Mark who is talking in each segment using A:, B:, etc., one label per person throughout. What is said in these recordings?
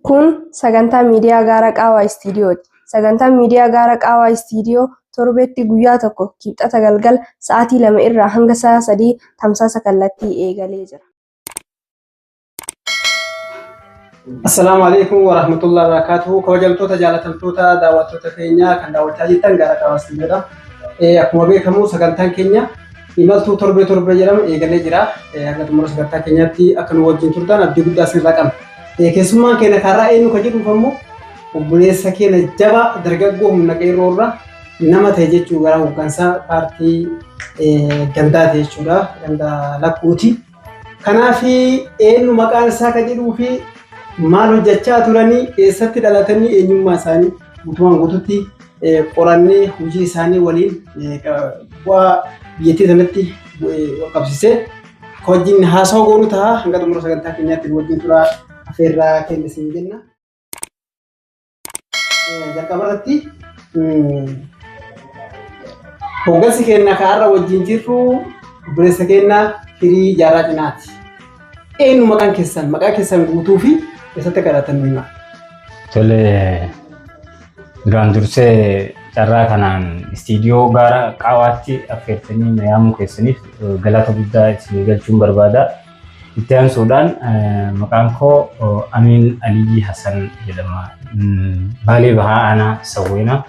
A: Kun sagantaa miidiyaa Gaara Qaawwaa Istiidiyooti. Sagantaan miidiyaa Gaara Qaawwaa Istiidiyoo torbeetti guyyaa tokko Kibxata galgala sa'aatii 2 irraa hanga sa'a 3 tamsaasa kallattii eegalee jira.
B: Assalaamu alaikum wa rahmatullahi wa barakatuhu. Kabajamtoota jaalatamtoota daawwattoota keenya kan daawwachaa jirtan Gaara Qaawwaa Istiidiyoodha. Akkuma beekamu sagantaan keenya imaltuu torbee torbee jedhamu eegalee jira. Hanga xumura sagantaa keenyaatti akka nu wajjin turtan abdii guddaa isinirraa qabna. Keessummaan keenya karaa eenyu kan jedhuuf ammoo obboleessa keenya jabaa dargaggoo humna qeerroo irra nama ta'e jechuu gara hooggansaa paartii gandaati jechuudha. Ganda lakkuuti. Kanaaf eenyu maqaan isaa kan jedhuu fi maal hojjechaa turanii eessatti dhalatanii eenyummaa isaanii guutumaan guututti qorannee hojii isaanii waliin bu'aa biyyattii sanatti qabsiisee wajjin haasawaa goonu ta'a. Hanga xumura sagantaa keenyaatti nu wajjin turaa afeerraa keenya isin jenna. Jalqaba irratti hoggansi keenya kan har'a wajjin jirru obboleessa keenya Firii Jaarraa Cinaati. Eenyu maqaan keessan? Maqaa keessan guutuu fi eessatti akka dhalatan nu himaa.
C: Tole, duraan dursee carraa kanaan istiidiyoo Gaara Qaawaatti affeertanii na yaamuu keessaniif galata guddaa isin galchuun barbaada. Itti aansuudhaan maqaan koo Amiin Aliyyii Hassan jedhama. Baalee Bahaa Aanaa Sawweenaa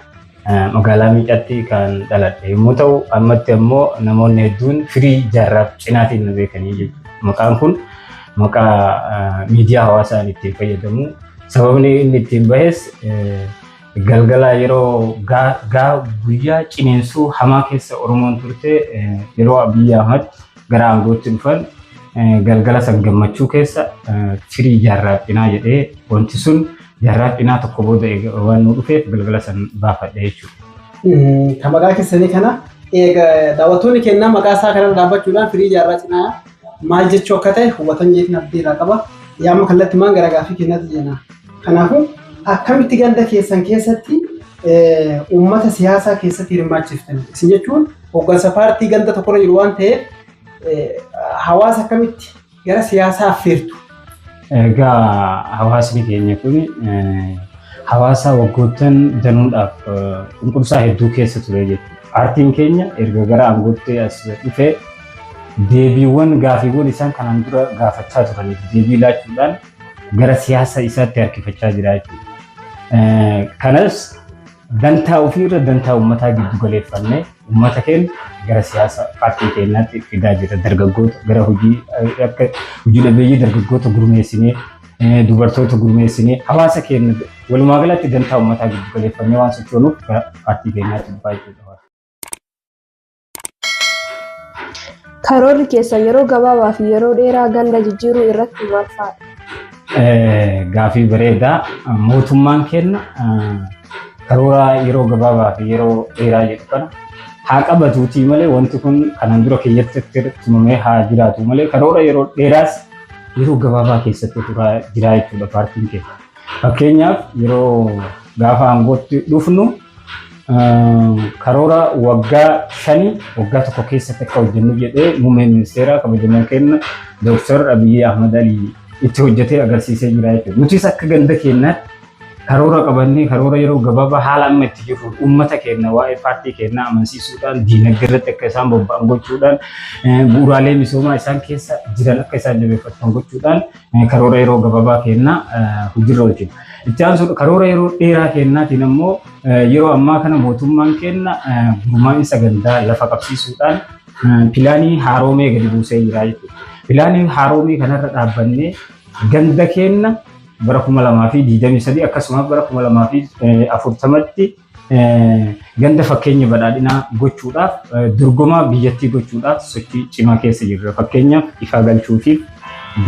C: magaalaa Miicaatti kan dhaladhe yommuu ta'u, ammatti ammoo namoonni hedduun Firii Jaarraaf Cinaatiin na beekanii jechuudha. Maqaan kun maqaa miidiyaa hawaasaan ittiin fayyadamu. Sababni inni ittiin bahes galgala yeroo guyyaa ciniinsuu hamaa keessa Oromoon turte, yeroo Abiyyi Ahmad gara aangootti dhufan galgala san gammachuu keessa Firii Jaarraaf Cinaa jedhee, wanti sun jaarraa cinaa tokko booda waan nu dhufeef galgala san baafadhe jechuudha.
B: Kan maqaa keessanii kana eega daawwattoonni kennaa maqaa isaa kanarra dhaabbachuudhaan Firii Jaarraa Cinaa maal jechuu akka ta'e hubatan jeetiin abdii irraa qaba. Yaama kallattii maan gara gaaffii kennaatti jenna. Kanaafuu akkamitti ganda keessan keessatti uummata siyaasaa keessatti hirmaachiftan? Isin jechuun hooggansa paartii ganda tokkorra jiru waan ta'eef hawaasa akkamitti gara siyaasaa affeertu?
C: Egaa hawaasni keenya kun hawaasa waggoottan danuudhaaf cunqursaa hedduu keessa ture jechuudha. Paartiin keenya erga gara aangootti as dhufee deebiiwwan gaafiiwwan isaan kanaan dura gaafachaa turaniif deebii laachuudhaan gara siyaasa isaatti harkifachaa jira jechuudha. Kanas dantaa ofiirra dantaa uummataa giddu galeeffannee uummata keenya gara siyaasa paartii keenyaatti fidaa jira. Dargaggoota gara hojii akka hojii dhabeeyyii dargaggoota gurmeessinee, dubartoota gurmeessinee, hawaasa keenya walumaa galatti dantaa uummataa giddu galeeffannee waan sochoonuuf gara paartii keenyaatti dhufaa jechuudha.
A: Karoorri keessan yeroo gabaabaa fi yeroo dheeraa ganda jijjiiruu irratti maal fa'aadha?
C: Gaafii bareedaa. Mootummaan kenna karoora yeroo gabaabaa fi yeroo dheeraa jedhu kana haa qabatuutii malee, wanti kun kanaan dura keeyyatti tumamee haa jiraatu malee, karoora yeroo dheeraas yeroo gabaabaa keessatti turaa jira jechuudha paartiin keenya. Fakkeenyaaf yeroo gaafa aangootti dhufnu karoora waggaa 5 waggaa tokko keessatti akka hojjennu jedhee muummeen ministeeraa kabajamoo kenna Dooktar Abiyyi Ahmad Ali itti hojjetee agarsiisee jira jechuudha. Nutis akka ganda keenyaatti karoora qabannee, karoora yeroo gabaabaa haala amma itti jirru uummata keenya waa'ee paartii keenyaa amansiisuudhaan, diinagdee irratti akka isaan bobba'an gochuudhaan, bu'uuraalee misoomaa isaan keessa jiran akka isaan jabeeffatan gochuudhaan karoora yeroo gabaabaa keenyaa hojiirra oolchina. Itti aansuun karoora yeroo dheeraa keenyaatiin ammoo yeroo ammaa kana mootummaan keenya gurmaa'insa gandaa lafa qabsiisuudhaan pilaanii haaromee gadi buusee jira jechuudha. Pilaanii haaromee kanarra dhaabbannee ganda keenya bara 2023 akkasumas bara 2040tti ganda fakkeenya badhaadhinaa gochuudhaaf, dorgomaa biyyattii gochuudhaaf sochii cimaa keessa jirra. Fakkeenyaaf ifaa galchuu fi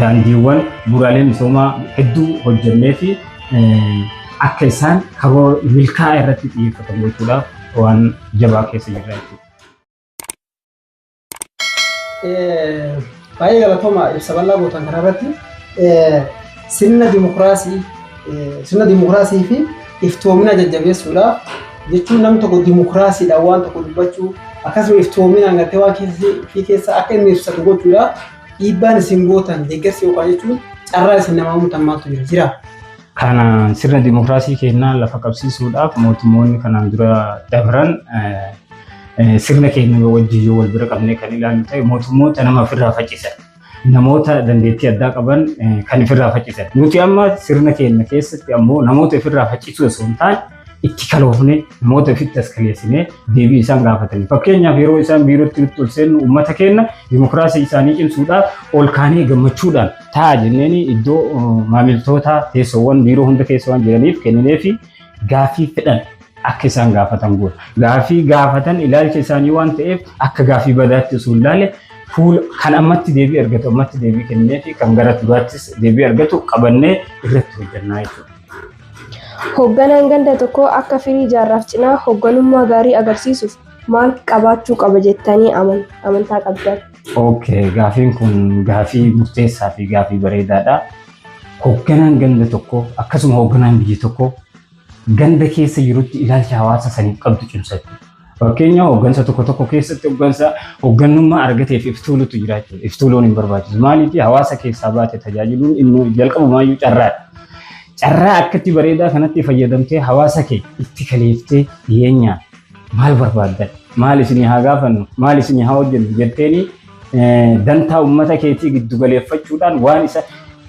C: daandiiwwan, bu'uuraalee misoomaa hedduu hojjennee fi akka isaan karoora milkaa'aa irratti xiyyeeffatan gochuudhaaf waan jabaa keessa jirra jechuudha.
B: Baay'ee galatooma ibsa bal'aa gootan kanarratti. Sirna dimokiraasii, sirna dimokiraasii fi iftoomina jajjabeessuudhaaf jechuun namni tokko dimokiraasiidhaan waan tokko dubbachuu, akkasuma iftoominaan gartee waan keessa fi keessa akka inni ibsatu gochuudhaaf dhiibbaan isin gootan, deeggarsi yookaan jechuun carraa isin namaa uumtan maaltu jira? Jira.
C: Kana sirna dimokiraasii keenyaa lafa qabsiisuudhaaf mootummoonni kanaan dura dabran sirna keenya wajjin yoo wal bira qabnee kan ilaallu ta'e mootummoota nama ofirraa faccisan, namoota dandeettii addaa qaban kan ofirraa faccisan. Nuti amma sirna keenya keessatti ammoo namoota ofirraa faccisuu osoo hin taane itti kaloofne namoota ofitti as kaleessinee deebii isaan gaafatanii. Fakkeenyaaf yeroo isaan biirootti nutti ol seennu uummata keenya dimokiraasii isaanii cimsuudhaaf ol kaanee gammachuudhaan taa'a jenneeni iddoo maamiltoota teessoowwan biiroo hunda keessa waan jiraniif kenninee fi gaaffii fedhan akka isaan gaafatan goona. Gaaffii gaafatan ilaalcha isaanii waan ta'eef akka gaaffii badaatti osoo hin ilaalle fuula kan ammatti deebii argatu ammatti deebii kennee fi kan gara duraattis deebii argatu qabannee irratti hojjannaa jechuudha.
A: Hoogganaan ganda tokkoo akka firii jaarraaf cinaa hoogganummaa gaarii agarsiisuuf maal qabaachuu qaba jettanii amantaa qabdan?
C: Okay, gaafiin kun gaafii murteessaa fi gaafii bareedaadha. Hoogganaan ganda tokkoo akkasuma hoogganaan biyya tokkoo ganda keessa jirutti ilaalcha hawaasa saniif qabdu cimsachuu. Fakkeenyaaf hooggansa tokko tokko keessatti hooggansa hooggannummaa argateef iftuulutu jira jechuudha. Iftuuluun hin barbaachisu. Maaliif hawaasa keessaa baate tajaajiluun inni jalqabumaayyuu carraadha. Carraa akkatti bareedaa kanatti fayyadamtee hawaasa kee itti kaleeftee dhiyeenyaan maal barbaaddan, maal isinii haa gaafannu, maal isinii haa hojjennu jetteeni dantaa uummata keetii giddu galeeffachuudhaan waan isa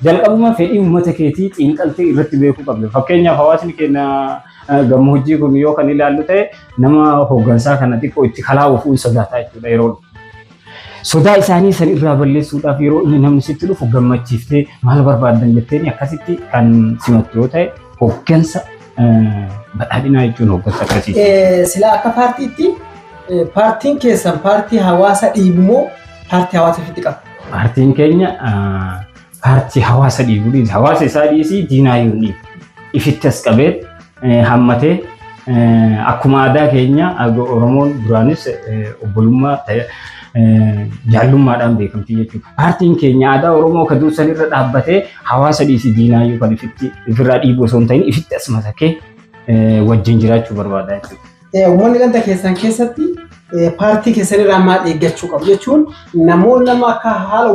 C: jalqabuma fedhii uummata keetii xiinxaltee irratti beekuu qabda. Fakkeenyaaf hawaasni keenya gammoojjii kun yoo kan ilaallu ta'e nama hooggansaa kana xiqqoo itti kalaa'uuf hin sodaata jechuudha yeroo sodaa isaanii san irraa balleessuudhaaf yeroo inni namni sitti dhufu gammachiiftee maal barbaaddan jetteeni akkasitti kan simattu yoo ta'e hooggansa badhaadhinaa jechuun hooggansa akkasiiti.
B: Silaa akka paartiitti paartiin keessan paartii hawaasa dhiibu moo paartii hawaasa ofitti qaba?
C: Paartiin keenya paartii hawaasa dhiibu dhiisi. Hawaasa isaa dhiisii diinaa yoo dhiibu. Ifitti as qabee hammatee akkuma aadaa keenya Oromoon duraanis obbolummaa jaallummaadhaan beekamtii jechuudha. Paartiin keenya aadaa Oromoo kan dursan irra dhaabbatee hawaasa dhiisii diinaayyuu kan ifitti ifirraa dhiibu osoo hin ta'in ifitti as masakee wajjin jiraachuu barbaada jechuudha.
B: Uummanni ganda keessan keessatti paartii keessan irraa maal eeggachuu qabu jechuun namoonni nama akka haala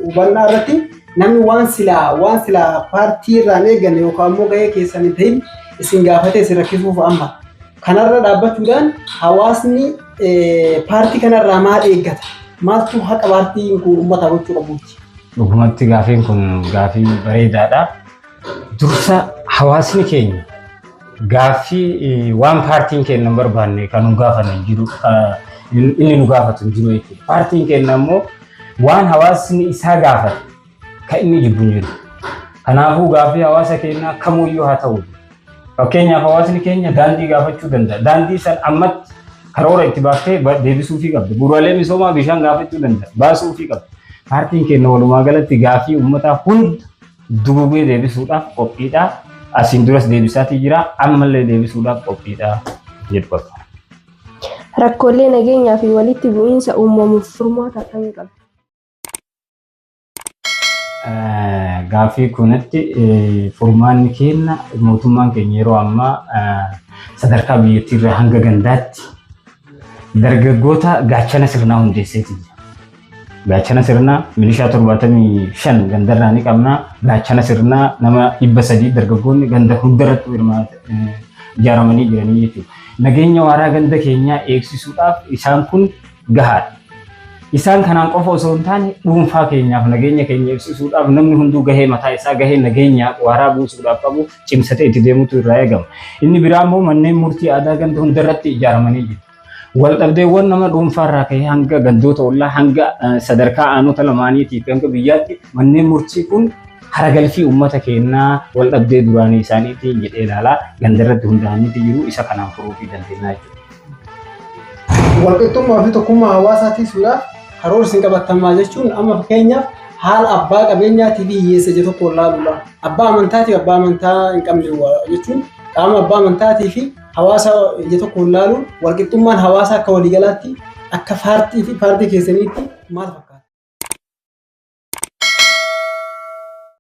B: hubannaa irratti namni waan silaa paartii irraa hin eegganne yookaan immoo gahee keessan hin ta'in isin gaafatee isin rakkisuuf amma. Kanarra dhaabbachuudhaan hawaasni paartii kanarraa maal eeggata? Maaltu haqa paartiin kun uummata gochuu qabuuti?
C: Dhugumatti gaafiin kun gaafii bareedaadha. Dursa hawaasni keenya gaaffii waan paartiin keenya hin barbaanne kan nu gaafanne hin jiru, inni nu gaafatu hin jiru jechuudha. Paartiin keenya immoo waan hawaasni isaa gaafate kan inni jibbu hin jiru. Kanaafuu gaaffii hawaasa keenyaa kamuyyuu haa ta'u. Fakkeenyaaf hawaasni keenya daandii gaafachuu danda'a. Daandii san ammatti karoora itti baaftee deebisuufii qabda. Bu'uuraalee misoomaa bishaan gaafachuu danda'a. Baasuufii qabda. Paartiin keenya walumaa galatti gaaffii uummataa hunda dugugee deebisuudhaaf qophiidha. Asiin duras deebisaatii jira. Ammallee deebisuudhaaf qophiidha jedhu qaba.
A: Rakkoolee nageenyaa fi walitti bu'iinsa uumamuuf furmaata akkamii qabdu?
C: Gaaffii kunatti furmaanni keenya mootummaan keenya yeroo ammaa sadarkaa biyyattii irraa hanga gandaatti dargaggoota gaachana sirnaa hundeesseeti jira. Gaachana sirnaa milishaa 75 gandarraa ni qabna. Gaachana sirnaa nama 300 dargaggoonni ganda hundarratti hirmaata ijaaramanii jiranii jechuudha. Nageenya waaraa ganda keenyaa eegsisuudhaaf isaan kun gahaadha. Isaan kanaan qofa osoo hin taane dhuunfaa keenyaaf nageenya keenya eegsisuudhaaf namni hunduu gahee mataa isaa gahee nageenya waaraa buusuudhaaf qabu cimsatee itti deemutu irraa eegama. Inni biraa immoo manneen murtii aadaa ganda hundarratti ijaaramanii jiru. Waldhabdeewwan nama dhuunfaarraa ka'ee hanga gandoota ollaa hanga sadarkaa aanota lamaaniitii fi hanga biyyaatti manneen murtii kun haragalfii uummata keenyaa waldhabdee duraanii isaaniitiin jedhee ilaalaa gandarratti hundaa'aniiti jiru isa kanaan furuufii dandeenya jechuudha.
B: Walqixxummaa fi tokkummaa hawaasaa tiksuudhaaf karoora isin qabattan maal jechuun amma fakkeenyaaf haala abbaa qabeenyaatii fi hiyyeessa ija tokkoon ilaaluudha. Abbaa amantaatii fi abbaa amantaa hin qabne jechuun qaama abbaa amantaatii fi hawaasa ija tokkoon ilaaluun walqixxummaan hawaasaa akka waliigalaatti akka paartii fi paartii keessaniitti maal fakkaata?